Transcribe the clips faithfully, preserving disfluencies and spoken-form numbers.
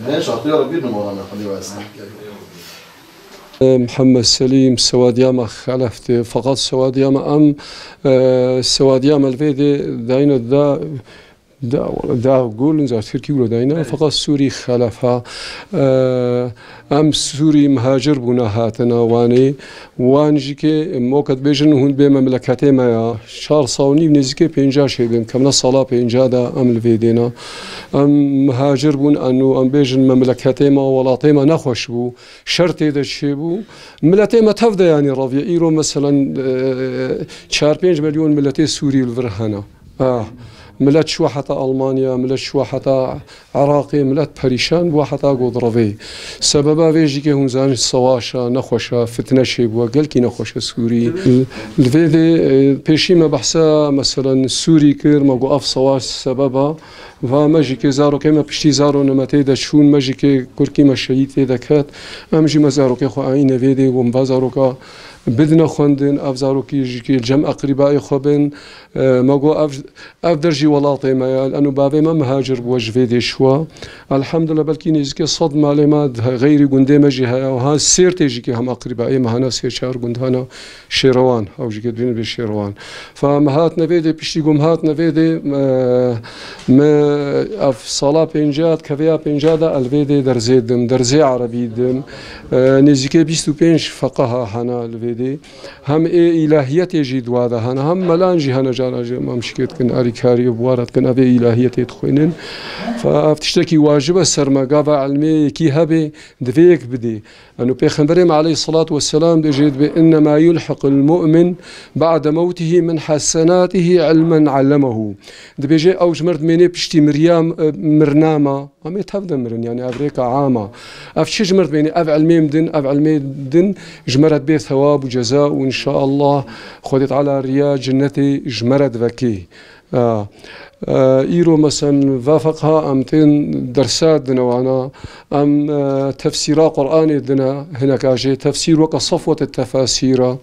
Ne, şarkı ya Rabbi numara ne, hadi versin. Mihemed Selîm, sewadiya me xelef tê. Feqet sewadiya me em, e, sewadiya me li vê dê dayine da, da, da gul, in zar Tirkî wilo dayine. Feqet Sûrî xelef ha. E, em Sûrî mihacir bûne hatine Wanê. Wan jî ke moket bêjin hûn bê memleketê me ya. Çar sa û nîv nêzîkê pênca şêdin. Kemine sala pênca de em li vê dêne. Em mihacir bûn, eno em bêjin memleketê me, welatê me nexweş bû. Şer tê de çêbû. Miletê me tev de yanî reviye. Îro meselen, e, çar pênc milyon miletê Sûrî li vir hene. Ah, milet çû heta Almanya, milet çû heta Iraqê, milet perîşan bû heta got revê. Sebeba vê jî ke hûn zanin sewaşa, nexweşa, fitne çêbûye, gelkî nexweşe Sûrî. Li vê dê, e, pêşî me behsa meselen Sûrî kir, me got ev sewaş sebeba. Va me jî ke zarokê me piştî zaro nemetê de çûn, me jî ke kurkî me şehîd tê de ket, em jî me zarokê xwe ayîne vê dê, û me va zaroka bidine xwendin, ev zarokî jî ke cem eqrîbayê xwe bin. E, me got ev, ev der jî welatê me ya, eno bavê me mihacir bû, ji vê dê çûwa. Elhamdulillah, belkî nêzîkê sed malê me di xeyrî gundê me jî heye. Ha Sêrtê jî ke hem eqrîbayê me hene, sê çar gund hene. Şêrewan, ew jî ke dibînin bê Şêrewan. Fa me hatine vê dê, piştî ku me hatine vê dê, me, me ev sala pênca, keveya pênca de el vê dê derzê dim, derzê erebî dim. E, nêzîkê bîst û pênc feqeha hene li vê dê. Hem ê îlahiyetê jî di wa de hene, hem melan jî hene, cara jî em şikê dikin, erîkarî û bi wa re dikin, ev ê îlahiyetê dixwînin. Fa ev tiştekî wacib e ser me, gava ilmê yekî hebe, divê yek bidê. Eno Pêxemberê me aleyhisselatu vesselam dê jê dibê, "Innema yulhiqul mu'min ba'de mewtihi min hasenatihi ilmen allemehu." Dibêje, ew ji me re dimêne piştî miriya, e, mirina me. Em ê tev de mirin, yanî ev rêka am a. Ev çi ji me re dimêne? Ev ilmê din, ev ilmê din ji me re dibê thewab û ceza û înşaallah Xwedê Teala riya cinnetê ji me re divekê. A, e, îro mesen va feqha em tên dersa dine wana, em, e, tefsîra Qur'anê dine, hineka jê tefsîr weke safwet tefasîra,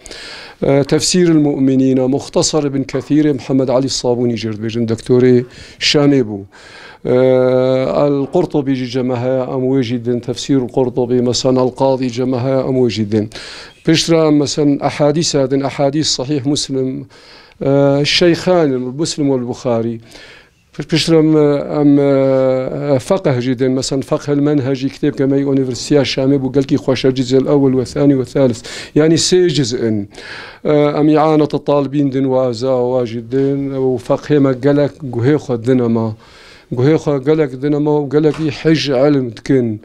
e, tefsîr el mu'minîna, muxtesar Ibn Kethîrê Mihemed Elî Sabûnî jê re dibêjin, doktorê Şamê bû. E, El Qurtubî jî cema heye, em wê jî din, tefsîr el Qurtubî, mesen El Qadî cema heye, em wê jî din. Piştre em mesen ehadîsa din, ehadîs Sahîh Muslim, e, Şeyxan, Muslim û Buxarî. Piştre em, em, e, feqih jî din, mesen Feqh el Menhecî kitêbke me yê Unîversîteya Şamê bû, gelkî xweş e, ciz el ewel we thanî we thalith. Yanî sê ciz in. E, em îanet el talibîn din, waza wa jî din, û feqhê me gelek guhê xwe dine me. Guhê xwe gelek dine me û gelekî hij ilm dikin.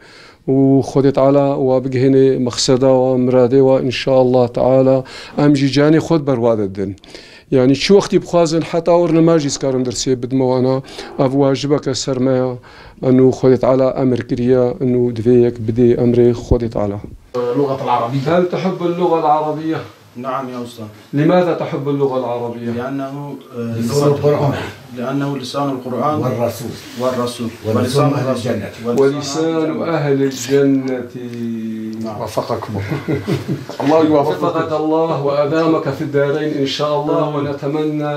Û Xwedê Teala wa bigihêne mexseda wa, miradê wa, înşaallah Teala em jî canê xwe di ber wa de din. Yanî çi wextî bixwazin, heta wir nema jî ez karim dersê bidime wana, ev wacibeke ser me ya. Eno Xwedê Teala emir kiriye, eno divê yek bidê emrê Xwedê Teala. اللغة العربية. هل تحب اللغة العربية؟ نعم يا أستاذ. لماذا تحب اللغة العربية؟ لأنه، آه، لسان القرآن. لأنه لسان القرآن والرسول. والرسول. ولسان ولسان أهل الرسول. الجنة. ولسان أهل الجنة. نعم. وفقكم الله. الله يوفقكم. وفقك الله وأدامك في الدارين إن شاء الله، آمين. ونتمنى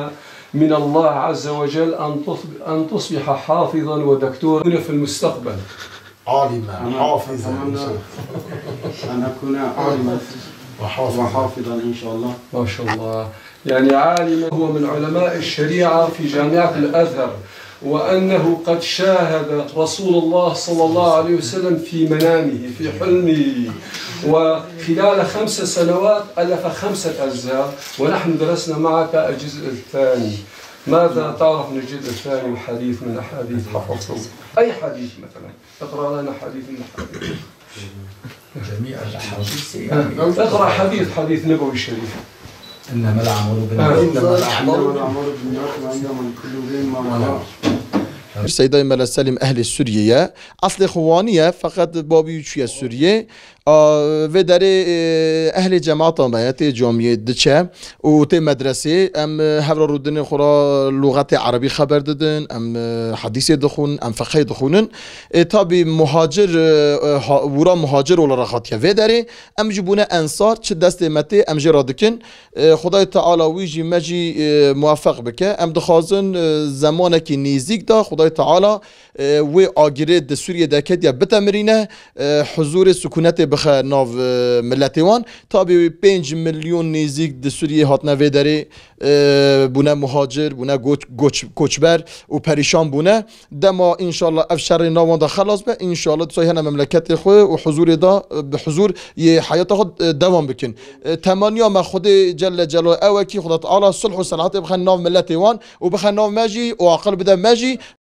من الله عز وجل أن تصب-، أن تصبح حافظا ودكتورا في المستقبل. عالما، أنا حافظا إن شاء الله. أن أكون عالما وحافظا. وحافظا إن شاء الله. ما شاء الله. يعني عالما، هو من علماء الشريعة في جامعة الأزهر، وأنه قد شاهد رسول الله صلى الله عليه وسلم في منامه، في حلمه، وخلال خمس سنوات ألف خمسة أجزاء، ونحن درسنا معك الجزء الثاني. ماذا تعرف من الجزء الثاني من حديث من أحاديث حفظته؟ أي حديث مثلًا؟ اقرأ لنا حديث من الحديث. جميع الأحاديث، يعني. اقرأ حديث، حديث نبوي شريف. إنما الأعمال بالنيات. إنما الأعمال بالنيات وإنما لكل امرئ ما نوى. Seyda Mele Selim ehlê Sûriyê ye. Eslê xwe Wanî ye, feqet babî wî çûye Sûriyê. A, vê derê, e, ehlê cemaata me ye, tê camiyê diçe û tê medresê. Em, e, hevra rûdinê xwe re lûxetê erebî xeber didin, em, e, hedîsê dixwin, em feqhê dixwînin. E, tabî muhacir, e, e, ha-, wira muhacir olarak hatiye vê derê. Em jî bûne ensar, çi destê me tê, em jê re dikin. E, Xwedayê Teala wî jî me jî, e, muwefeq bike. Em dixwazin, e, zemanekî nêzîk de Xwedayê Teala, e, wê agirê di Sûriyê de ketiye bitemirîne, e, huzûrê sikûnetê bixe nav, e, miletê wan. Tabî pênc milyon nêzîk di Sûriyê hatine vê derê, e, bûne muhacir, bûne goç-, goç-, koçber û perîşan bûne. Dema înşallah ev şerê nav wan de xelas be, înşallah dîsa hene memleketê xwe û huzûrê de, e, bi huzûr yê heyata xwe, e, devam bikin. E, temaniya me Xwedê Celle Celaluhu ew e kî Xweda Teala sulh û selahatê bixe nav miletê wan û bixe nav me jî û aqil bide me jî.